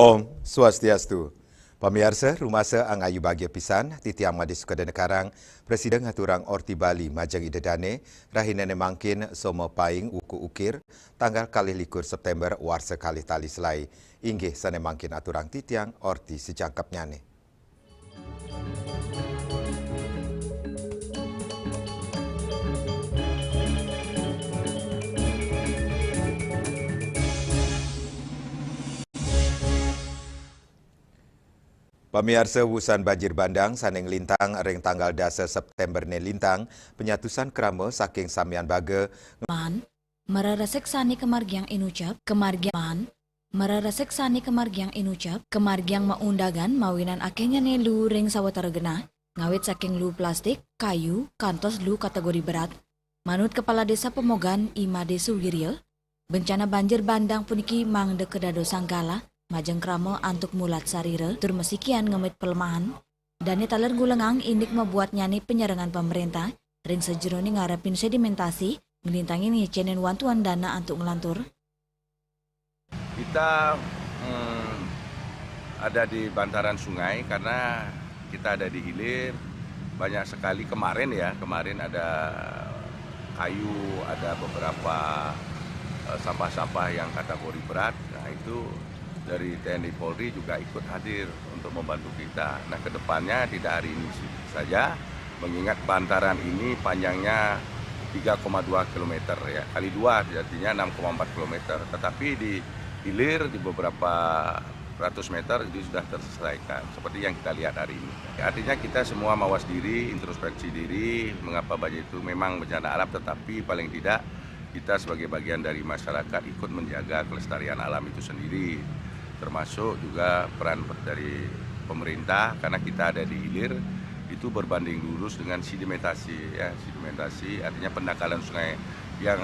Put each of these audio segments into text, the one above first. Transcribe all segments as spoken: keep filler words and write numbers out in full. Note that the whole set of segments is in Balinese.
Om Swastiastu. Pamiarsa, rumasa angayu bagia pisan, titiang Made Sukadana Karang, prasida ngaturang Orti Bali majeng Ida Dane, rahina ne mangkin Soma Paing wuku Ukir, tanggal kalih likur September warsa kalih tali selai. Inggih sane mangkin aturang titiang Orti sacangkepnyane. Pamiarsa, wusan banjir bandang sane nglintang ring tanggal dasa September ne lintang, penyatusan krama saking samian baga man, mararesik sane kamargiang inucap, kamargiang man, mararesik sane kamargiang inucap, kamargiang maundagan mawinan akehnyane lu ring sawatara genah, ngawit saking lu plastik, kayu, kantos lu kategori berat. Manut Kepala Desa Pemogan, I Made Suwirya, bencana banjir bandang puniki mangda kadadosang galah majeng krama antuk mulat sarira tur masikian ngemit pelemahan. Dane taler ngulengang indik mabuatnyane penyerangan pemerintah ring sajeroning ngarepin sedimentasi, nglintangin ngecenin wantuan dana antuk nglantur. Kita, mm, ada di bantaran sungai karena kita ada di hilir. Banyak sekali kemarin ya, kemarin ada kayu, ada beberapa, eh, sampah-sampah yang kategori berat. Nah, itu dari T N I Polri juga ikut hadir untuk membantu kita. Nah, ke depannya tidak hari ini saja, mengingat bantaran ini panjangnya tiga koma dua kilometer ya, kali dua, artinya enam koma empat kilometer. Tetapi di hilir di beberapa ratus meter itu sudah terselesaikan, seperti yang kita lihat hari ini. Artinya kita semua mawas diri, introspeksi diri, mengapa banjir itu memang bencana alam, tetapi paling tidak kita sebagai bagian dari masyarakat ikut menjaga kelestarian alam itu sendiri. Termasuk juga peran pe-, dari pemerintah, karena kita ada di hilir, itu berbanding lurus dengan sedimentasi, ya, sedimentasi artinya pendangkalan sungai yang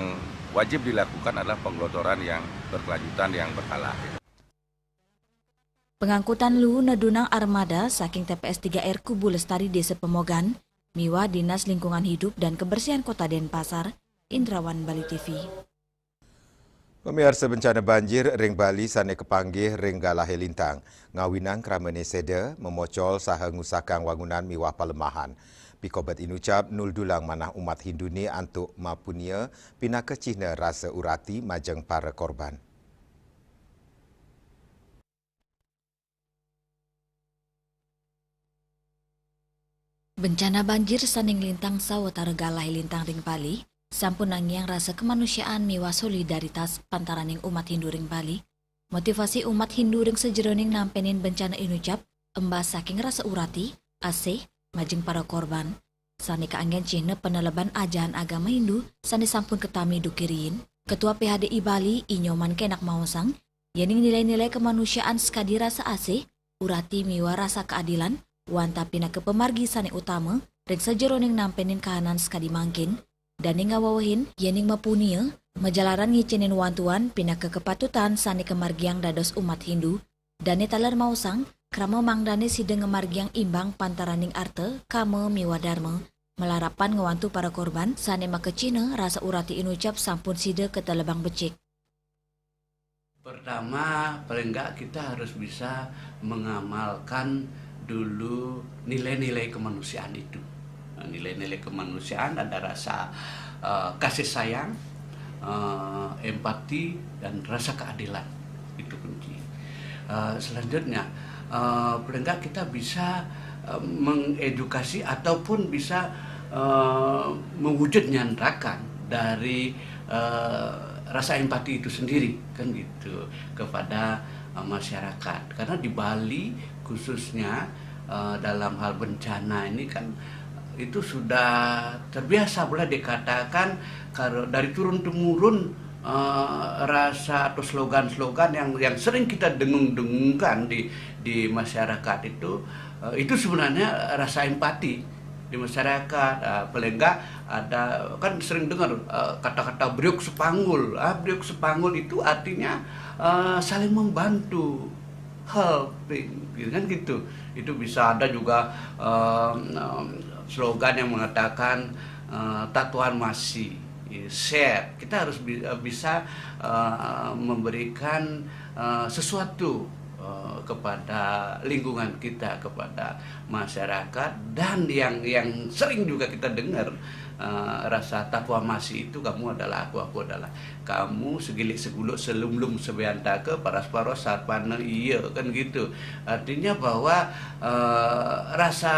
wajib dilakukan adalah penggelotoran yang berkelanjutan, yang berkala. Pengangkutan lu nedunang armada saking T P S tiga R Kubu Lestari Desa Pemogan, miwah Dinas Lingkungan Hidup dan Kebersihan Kota Denpasar, Indrawan Bali T V. Pamiarsa, bencana banjir ring Bali sane kapanggih ring galahe lintang, ngawinang kramane seda, mamocol saha ngusakang wangunan miwah palemahan. Pikobet inucap nuldulang manah umat Hindune antuk mapunia pinaka cihna rasa urati majeng para korban. Bencana banjir sane nglintang sawatara galahe lintang ring Bali, sampun nangiang rasa kemanusiaan miwah solidaritas pantaraning umat Hindu ring Bali. Motivasi umat Hindu ring sajeroning nampenin bencana inucap embas saking rasa urati, asih, majeng para korban. Sane kaanggen cihna paneleban ajahan agama Hindu sane sampun katami duke riin. Ketua P H D I Bali, I Nyoman Kenak maosang, yening nilai-nilai kemanusiaan sakadi rasa asih, urati miwah rasa kaadilan, wantah pinaka pamargi sane utama ring sajeroning nampenin kahanan sakadi mangkin, dane ngawewehin yening mapunia, majalaran ngecenin wantuan pinaka kapatutan sane kamargiang dados umat Hindu. Dane taler maosang, krama mangdane sida ngamargiang imbang pantaraning arta, kama miwah darma, malarapan ngwantu para korban sane makacihna rasa urati inucap sampun sida katelebang becik. Pertama, paling enggak kita harus bisa mengamalkan dulu nilai-nilai kemanusiaan itu. Nah, nilai-nilai kemanusiaan ada rasa, eh, kasih sayang, eh, empati, dan rasa keadilan. Itu kunci. Eh, selanjutnya, eh, paling enggak kita bisa, eh, mengedukasi ataupun bisa, eh, mewujud nyatakan dari, eh, rasa empati itu sendiri, kan gitu, kepada, eh, masyarakat. Karena di Bali khususnya, eh, dalam hal bencana ini kan itu sudah terbiasa, boleh dikatakan, kalau dari turun temurun, eh, rasa atau slogan-slogan yang, yang sering kita dengung-dengungkan di, di masyarakat itu, eh, itu sebenarnya rasa empati di masyarakat. Eh, paling enggak ada, kan sering dengar, eh, kata-kata "Briuk Sepanggul". Ah, "Briuk Sepanggul" itu artinya, eh, saling membantu, helping, gitu kan gitu. Itu bisa ada juga, em, em, slogan yang mengatakan, eh, "Tatuan Masi", ya, share. Kita harus bi-, eh, bisa, eh, memberikan, eh, sesuatu, eh, kepada lingkungan kita, kepada masyarakat, dan yang yang sering juga kita dengar, eh, rasa tatwamasi itu, "Kamu adalah aku, aku adalah kamu, segilik seguluk selumlum sebeantaka, parasparos sarpana iya," kan gitu. Artinya bahwa, eh, rasa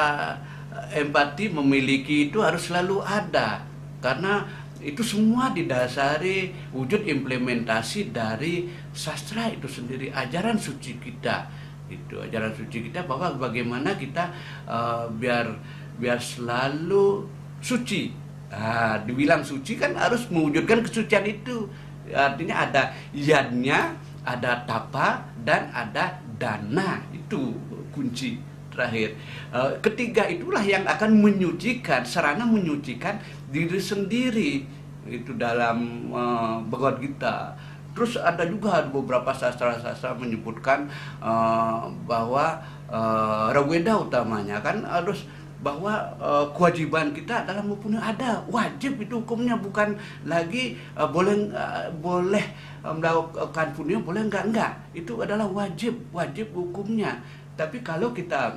empati memiliki itu harus selalu ada, karena itu semua didasari wujud implementasi dari sastra itu sendiri, ajaran suci kita. Itu ajaran suci kita, bahwa bagaimana kita, eh, biar biar selalu suci. Nah, dibilang suci kan harus mewujudkan kesucian itu. Artinya ada yadnya, ada tapa, dan ada dana. Itu kunci terakhir. Eh, ketiga itulah yang akan menyucikan, sarana menyucikan diri sendiri. Itu dalam, eh, Bhagavad Gita. Terus ada juga beberapa sastra-sastra menyebutkan, eh, bahwa, eh, Rig Weda utamanya kan harus bahwa, eh, kewajiban kita adalah mempunyai ada, wajib itu hukumnya, bukan lagi, eh, boleh, eh, boleh, eh, melakukan punya, boleh enggak, enggak. Itu adalah wajib, wajib hukumnya. Tapi kalau kita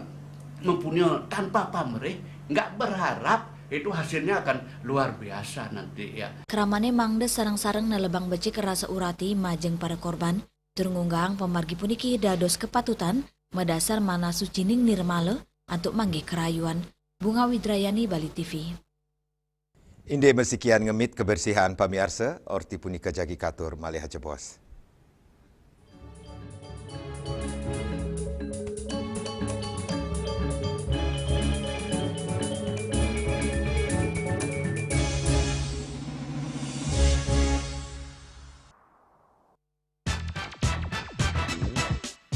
mempunyai tanpa pamrih, enggak berharap, itu hasilnya akan luar biasa nanti ya. Kramane mangda sareng-sareng nelebang becik rasa urati majeng para korban, tur ngunggaang pamargi puniki dados kepatutan madasar manah sucining nirmala antuk manggih karayuan. Bunga Widrayani, Bali T V. Indik masikian ngemit kebersihan pamiarsa, orti punika jagi katur malih ajebos.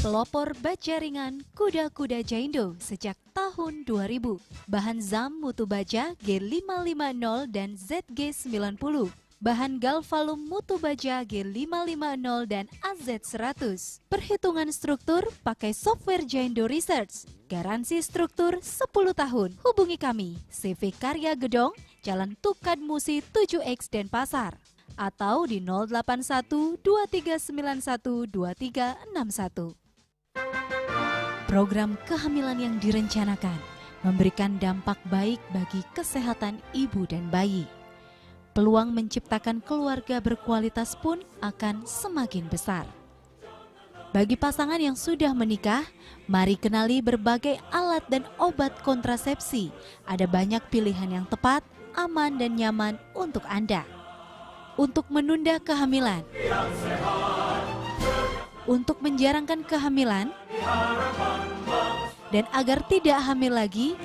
Pelopor baja ringan Kuda-Kuda Jaindo sejak tahun dua ribu. Bahan zam mutu baja G lima lima nol dan Z G sembilan puluh. Bahan Galvalum mutu baja G lima lima nol dan A Z seratus. Perhitungan struktur pakai software Jaindo Research. Garansi struktur sepuluh tahun. Hubungi kami, C V Karya Gedong, Jalan Tukad Musi tujuh X, Denpasar, atau di nol delapan satu dua tiga sembilan satu dua tiga enam satu. Program kehamilan yang direncanakan memberikan dampak baik bagi kesehatan ibu dan bayi. Peluang menciptakan keluarga berkualitas pun akan semakin besar. Bagi pasangan yang sudah menikah, mari kenali berbagai alat dan obat kontrasepsi. Ada banyak pilihan yang tepat, aman, dan nyaman untuk Anda. Untuk menunda kehamilan, untuk menjarangkan kehamilan, dan agar tidak hamil lagi,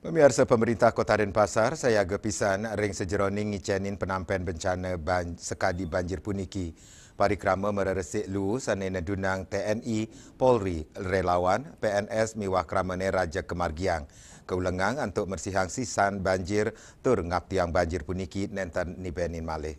Pamiarsa, pemerintah Kota Denpasar sayaga pisan ring sajeroning ngicenin penampen bencana ban-, sakadi banjir puniki. Parikrama mareresik luu sane nedunang T N I, Polri, relawan, P N S miwah kramane raja kamargiang. Kaulengang antuk mersihang sisan banjir tur ngaptiang banjir puniki nenten nibenin malih.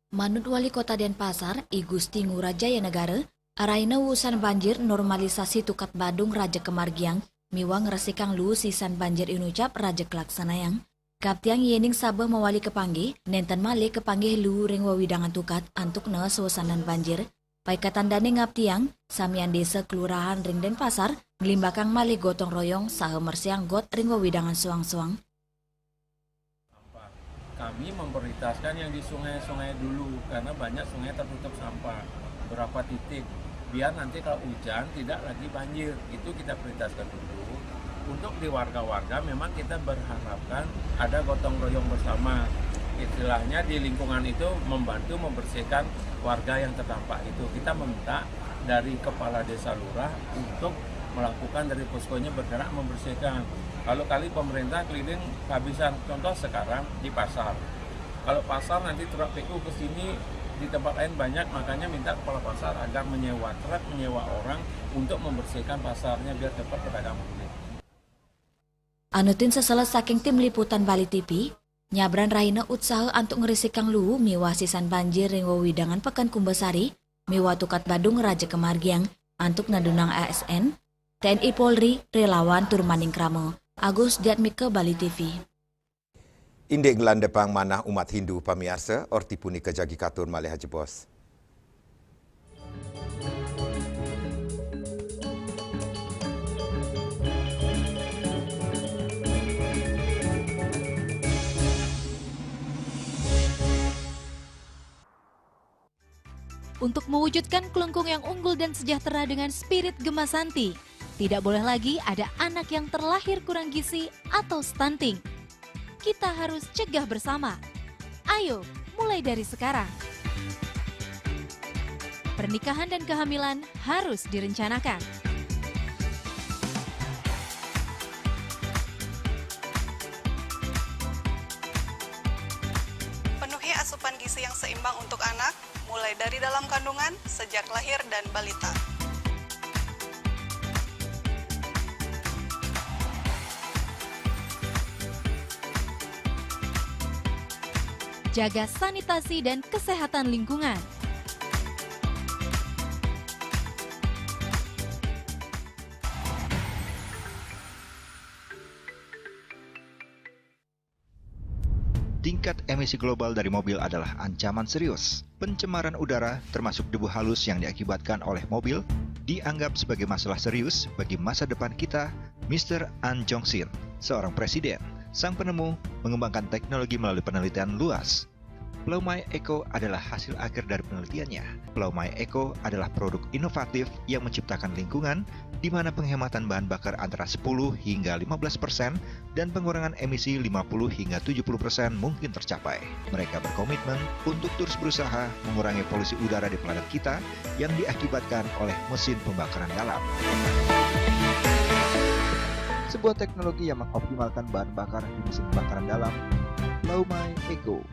Manut Wali Kota Denpasar, I Gusti Ngurah Jaya Negara, araina wusan banjir normalisasi tukad badung raja kamargiang miwah ngresikang luu sisan banjir inucap raja kalaksanayang. Kaptiang yening sabeh mawali kapanggih, nenten malih kapanggih luu ring wewidangan tukad antuk nees wesanan banjir. Paiketan dane ngaptiang, samian desa kelurahan ring Denpasar, nglimbakang malih gotong royong saha mersihang got ring wewidangan suang-suang. Kami memprioritaskan yang di sungai-sungai dulu, karena banyak sungai tertutup sampah. Berapa titik, Biar nanti kalau hujan tidak lagi banjir. Itu kita prioritaskan dulu. Untuk di warga-warga memang kita berharapkan ada gotong royong bersama. Istilahnya di lingkungan itu membantu membersihkan warga yang terdampak itu. Kita meminta dari kepala desa lurah untuk melakukan, dari poskonya bergerak membersihkan. Kalau kali pemerintah keliling kehabisan, contoh sekarang di pasar. Kalau pasar nanti truk P U ke sini, di tempat lain banyak, makanya minta kepala pasar agar menyewa truk, menyewa orang untuk membersihkan pasarnya biar cepat pedagang pulih. Anu teu sasala saking tim liputan Bali T V, nyabran rahina utsaha antuk ngrisikang luwu miwah sisan banjir ring wewidangan Peken Kumbasari, miwah Tukat Badung raja kamargiang antuk nadunang A S N, T N I Polri, relawan tur maning krama. Agus Jatmika, Bali T V. Indik nglandhepang manah umat Hindu pamiarsa, orti punika jagi katur malih ajebos. Untuk mewujudkan Klungkung yang unggul dan sejahtera dengan spirit Gema Santi, tidak boleh lagi ada anak yang terlahir kurang gizi atau stunting. Kita harus cegah bersama. Ayo, mulai dari sekarang. Pernikahan dan kehamilan harus direncanakan. Penuhi asupan gizi yang seimbang untuk anak, mulai dari dalam kandungan, sejak lahir dan balita. Jaga sanitasi dan kesehatan lingkungan. Tingkat emisi global dari mobil adalah ancaman serius. Pencemaran udara, termasuk debu halus yang diakibatkan oleh mobil, dianggap sebagai masalah serius bagi masa depan kita, Mister An Jong Sin, seorang presiden, sang penemu, mengembangkan teknologi melalui penelitian luas. Plow My Eco adalah hasil akhir dari penelitiannya. Plow My Eco adalah produk inovatif yang menciptakan lingkungan di mana penghematan bahan bakar antara sepuluh hingga lima belas persen dan pengurangan emisi lima puluh hingga tujuh puluh persen mungkin tercapai. Mereka berkomitmen untuk terus berusaha mengurangi polusi udara di planet kita yang diakibatkan oleh mesin pembakaran dalam. Sebuah teknologi yang mengoptimalkan bahan bakar di mesin pembakaran dalam, Plow My Eco.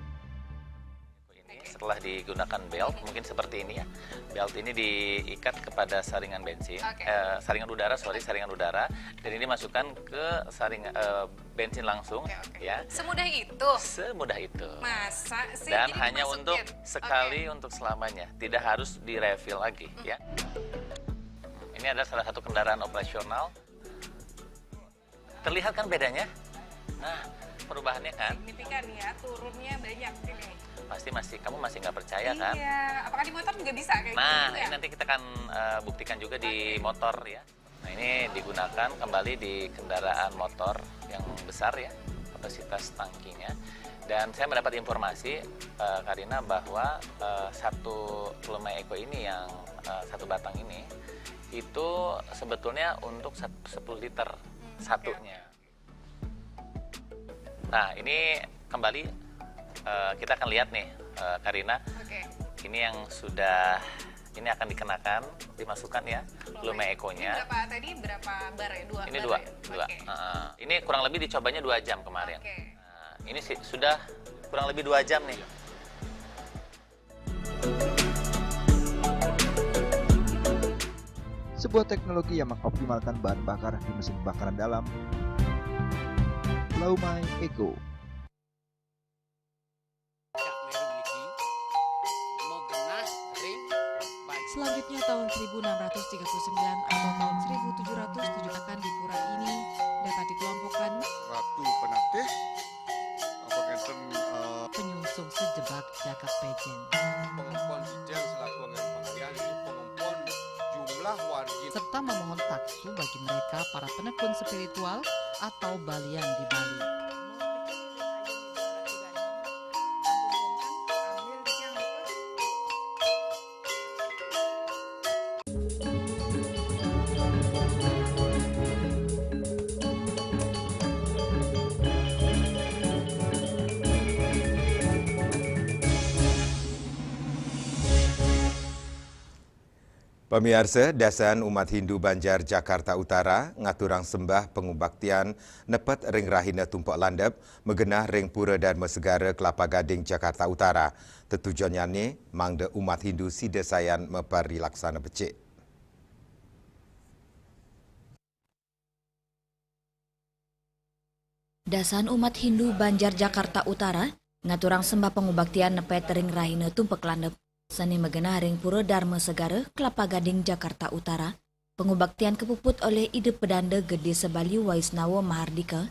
Ini setelah digunakan belt, mungkin seperti ini ya. Belt ini diikat kepada saringan bensin, Oke. eh, saringan udara, sorry, saringan udara, dan ini masukkan ke saring eh, bensin langsung, Oke, oke. Ya. Semudah itu. Semudah itu. Masa sih? Dan Jadi hanya dimasukin? Untuk sekali, Oke. Untuk selamanya, tidak harus di-refill lagi, ya. Ini adalah salah satu kendaraan operasional. Terlihat kan bedanya? Nah, perubahannya kan? Signifikan ya, turunnya banyak ini. Pasti masih, kamu masih nggak percaya kan? Iya, apakah di motor juga bisa kayak Nah, gitu ini ya? Nanti kita akan eh, buktikan juga di motor, ya. Nah, ini digunakan kembali di kendaraan motor yang besar, ya, kapasitas tangkinya. Dan saya mendapat informasi, eh, Karina, bahwa eh, satu Plow My Eco ini yang eh, satu batang ini itu sebetulnya untuk sat- sepuluh liter satunya. Nah, ini kembali eh, kita akan lihat nih, eh, Karina. Oke. Ini yang sudah, ini akan dikenakan, dimasukkan, ya, Plow My Eco-nya. Ini berapa tadi? Berapa bar ya? Dua Ini bar dua, ya? dua. Oke. Heeh. Ini kurang lebih dicobanya dua jam kemarin. Oke. Nah, ini sih sudah kurang lebih dua jam nih. Sebuah teknologi yang mengoptimalkan bahan bakar di mesin pembakaran dalam, Plow My Eco. Selanjutnya, tahun seribu enam ratus tiga puluh sembilan atau tahun seribu tujuh ratus tujuh akan di pura ini dapat dikelompokkan Ratu Penatih, apa ngenten, eh, penyungsung sejebak jagad pejen. Pengempon sidang selaku anggaran pengalihan, pengempon jumlah wargi. Serta memohon taksu bagi mereka para penekun spiritual atau balian di Bali. Pamiarsa, dasan umat Hindu Banjar Jakarta Utara ngaturang sembah pangubaktian nepet ring rahina Tumpek Landep magenah ring Pura Dharma Segara Kelapa Gading, Jakarta Utara. Tetujonnyané mangda umat Hindu sida sayan maparilaksana becik. Dasan umat Hindu Banjar Jakarta Utara ngaturang sembah pangubaktian nepet ring rahina Tumpek Landep, sané magenah ring Pura Dharma Segara, Kelapa Gading, Jakarta Utara. Pangubaktian kapuput olih Ida Pedanda Gedé Sebalu Waisnawa Mahardika,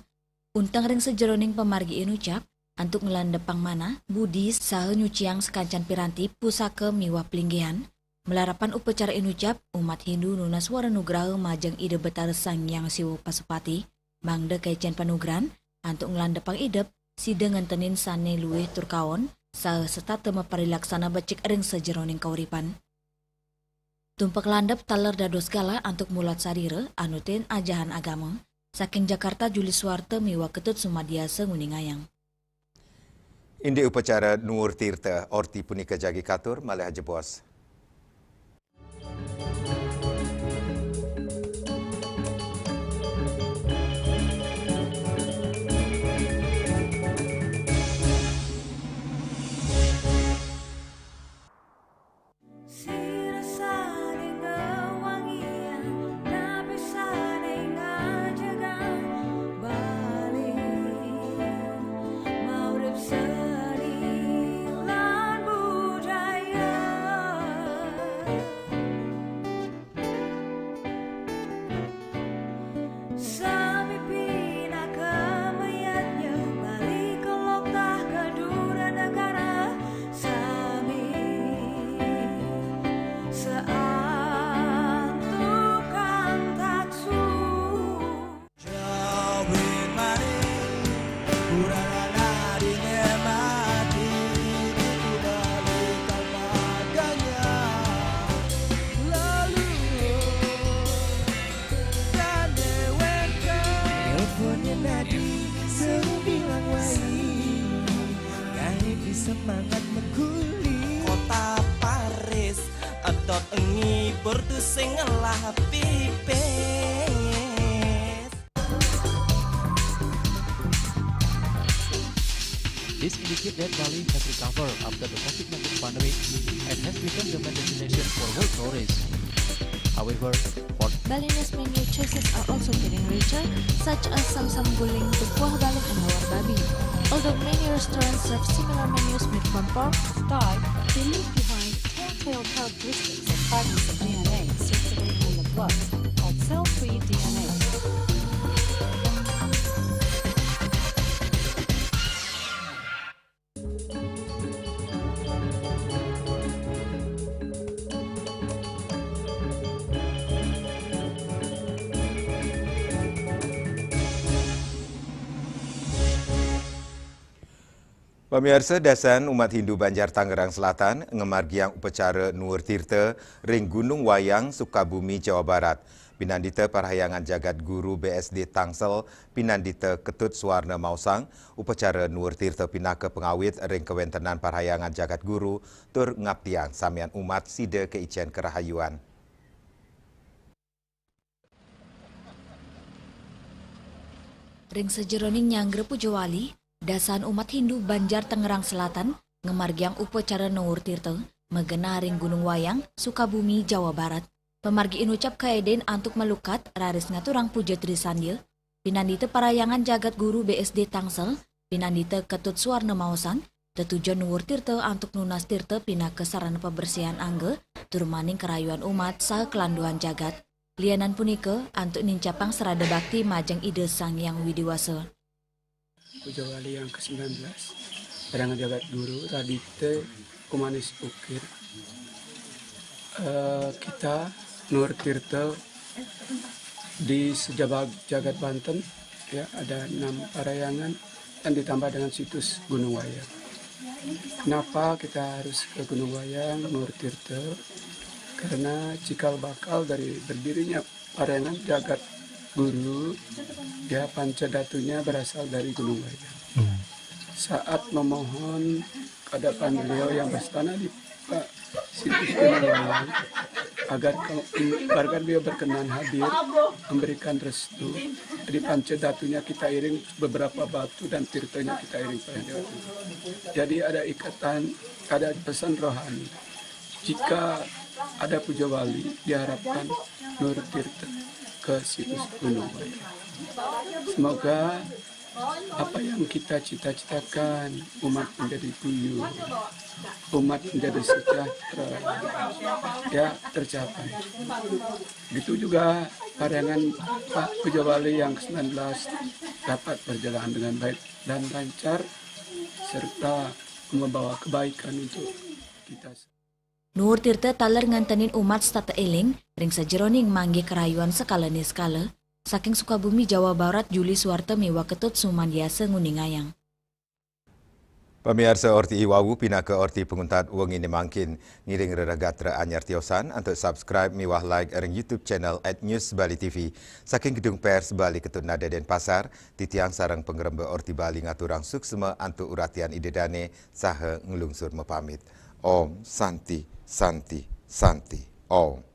unteng ring sajeroning pamargi inucap, antuk nglandepang manah, budi saha nyuciang sakancan piranti, pusaka miwah plinggihan. Malarapan upacara inucap, umat Hindu nunas wara nugraha majeng Ida Betara Sang Hyang Siwa Pasupati, mangda kaicén panugrahan, antuk nglandepang idep, sida ngentenin sané luih tur kaon, saha setata maparilaksana becik ring sajeroning kauripan. Tumpek Landep taler dados galah antuk mulat sarira, anutin ajahan agama. Saking Jakarta, Juli Suwarta miwah Ketut Sumadiasa nguningayang. Indik upacara Nuwur Tirta, orti punika jagi katur, malih ajebos. Sira sané ngawangiang, napi sané ngajegang Bali, maurip seni lan budaya. Sami pinaka mayadnya, Bali kelok tah ka dura negara. Sami saantukan taksu. Jawi mari, kurang anak di mati, di Bali kalpaganya. Lalu Teleponnya Nadi, suruh bilang wali. Gari di semangat meguli. Kota Paris, atot ngibur tu sing ngelah pipis. This indicates that Bali has recovered after the COVID nineteen pandemic and has become the main destination for world tourists. However, for Balinese menu choices are also getting richer, such as samsam guling, kuah balung, and lawar babi. Although many restaurants serve similar menus made from pork, Thai, they leave behind telltale characteristics of fragments of D N A circulating in the blood, called cell-free D N A. Pamiarsa, dasan umat Hindu Banjar Tangerang Selatan ngamargiang upacara Nuwur Tirta ring Gunung Wayang, Sukabumi, Jawa Barat. Pinandita Parahyangan Jagat Guru B S D Tangsel, Pinandita Ketut Suwarna maosang, upacara Nuwur Tirta pinaka pangawit ring kawentenan Parahyangan Jagat Guru tur ngaptiang samian umat sida kaicén karahayuan. Ring sajeroning nyanggra puja wali, dasan umat Hindu Banjar Tangerang Selatan ngamargiang upacara Nuwur Tirta magenah ring Gunung Wayang, Sukabumi, Jawa Barat. Pamargi inucap kaedén antuk malukat, raris ngaturang puja trisandya, Pinandita Parahyangan Jagat Guru B S D Tangsel, Pinandita Ketut Suwarna maosang, tetujon Nuwur Tirta antuk nunas tirta pinaka sarana pabersihan angga, tur maning karahayuan umat saha kalanduhan jagat. Lianan punika, antuk nincapang srada bakti majeng Ida Sang Hyang Widhi Wasa. Puja Wali yang kesembilan belas, Parahyangan Jagat Guru, Radita Kumanis Ukir. Eh, kita Nuwur Tirta di sejabag jagat Banten, ya, ada enam parahyangan dan ditambah dengan situs Gunung Wayang. Kenapa kita harus ke Gunung Wayang, Nuwur Tirta? Karena cikal bakal dari berdirinya Parahyangan Jagat Guru, ya, panca datunya berasal dari Gunung Wayang. Hmm. Saat memohon ke hadapan beliau yang berstana di, eh, situs Gunung Wayang, agar ke- agar beliau berkenan hadir memberikan restu. Di Panca Datunya kita iring beberapa batu dan tirtanya kita iring pada waktu itu. Jadi ada ikatan, ada pesan rohani. Jika ada puja wali, diharapkan Nur Tirta ke situs Gunung Buaya. Semoga apa yang kita cita-citakan, umat menjadi guyur, umat menjadi sejahtera, ya, tercapai. Begitu juga parangan Pak Puja Wali yang ke sembilan belas dapat berjalan dengan baik dan lancar, serta membawa kebaikan untuk kita. Nur Tirta taler ngantenin umat setata eling ring sajeroning manggih karayuan sekala niskala saking Sukabumi, Jawa Barat, Juli Suwarta miwah Ketut Sumandiasa nguningayang. Pamiarsa, orti i wau pinaka orti panguntat wengine mangkin. Ngiring rereh gatra anyar tiosan antuk subscribe miwah like ring YouTube channel at News Bali T V. Saking Gedung Pers Bali Ketut Nada Denpasar, titiang sareng pangremba Orti Bali ngaturang suksma antuk uratian Ida Dane saha nglungsur mapamit. Om Santi, Santi, Santi, Om.